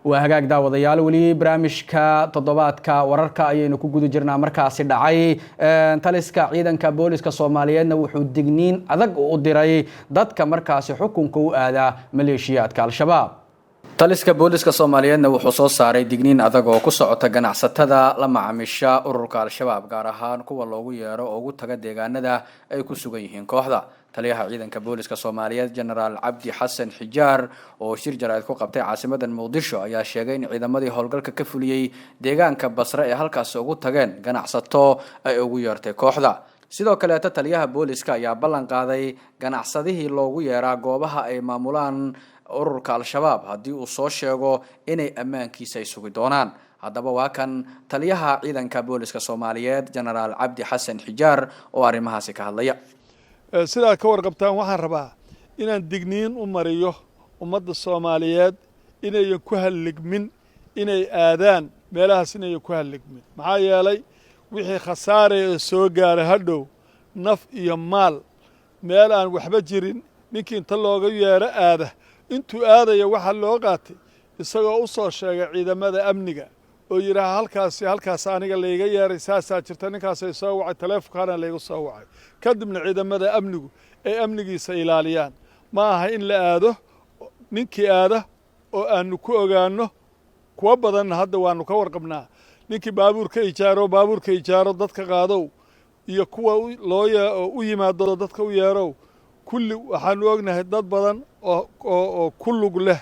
Waa hagaag, daawadayaal, weli barnaamijka toddobaadka wararka ayaynu ku guda jirnaa. Markaasi dhacay, taliska ciidanka booliska Soomaaliyeedna wuxuu digniin adag u diray dadka markaasi xukunka u aada maleeshiyaadka Al-Shabaab. Taliska booliska Soomaaliyeedna wuxuu soo saaray digniin adag oo ku socota ganacsatada la macaamiisha ururka Al-Shabaab, gaar ahaan kuwa loogu yeero oo ugu taga deegaanada ay ku sugan yihiin kooxda. Taliyaha ciidanka booliska Soomaaliyeed, Genaraal Cabdi Xasan Xijaar, oo shir jaraa'id ku qabtay caasimada Muqdisho, ayaa sheegay in ciidamadii howlgalka ka fuliyey deegaanka Basre ee halkaasi ugu tageen ganacsato ay ugu yeertay kooxda. Sidoo kaleeto, taliyaha booliska ayaa ballan qaaday ganacsadihii loogu yeeraa goobaha ay maamulaan ururka Al-Shabaab haddii uu soo sheego inay ammaankiisa ay sugi doonaan. Haddaba waa kan taliyaha ciidanka booliska Soomaaliyeed, Genaraal Cabdi Xasan Xijaar, oo arrimahaasi ka hadlaya. Sidaad ka warqabtaan, waxaan rabaa inaan digniin u mariyo ummadda Soomaaliyeed inayan ku halligmin inay aadaan meelahaas, inayan ku halligmin, maxaa yeelay wixii khasaaraya oo soo gaara hadhow naf iyo maal, meel aan waxba jirin ninkii inta looga yeero aada, intuu aadaya waxaa loo qaatay isagoo u soo sheegay ciidamada amniga oo yidhaaha: "Halkaasi halkaas aniga layga yeeray, saasaa jirta, ninkaasay soo wacay, taleefonkaana laygu soo wacay." Kadibna ciidamada amnigu ay amnigiisa ilaaliyaan. Ma aha in la aado. Ninkii aada oo aanu ku ogaanno, kuwo badanna hadda waanu ka warqabnaa, ninkii baabuurka ijaaro, baabuurka ijaaro dadka qaadow, iyo kuwa loo u yimaado dadka u yeerow, kulli waxaanu ognahay dad badan oo ku lug leh.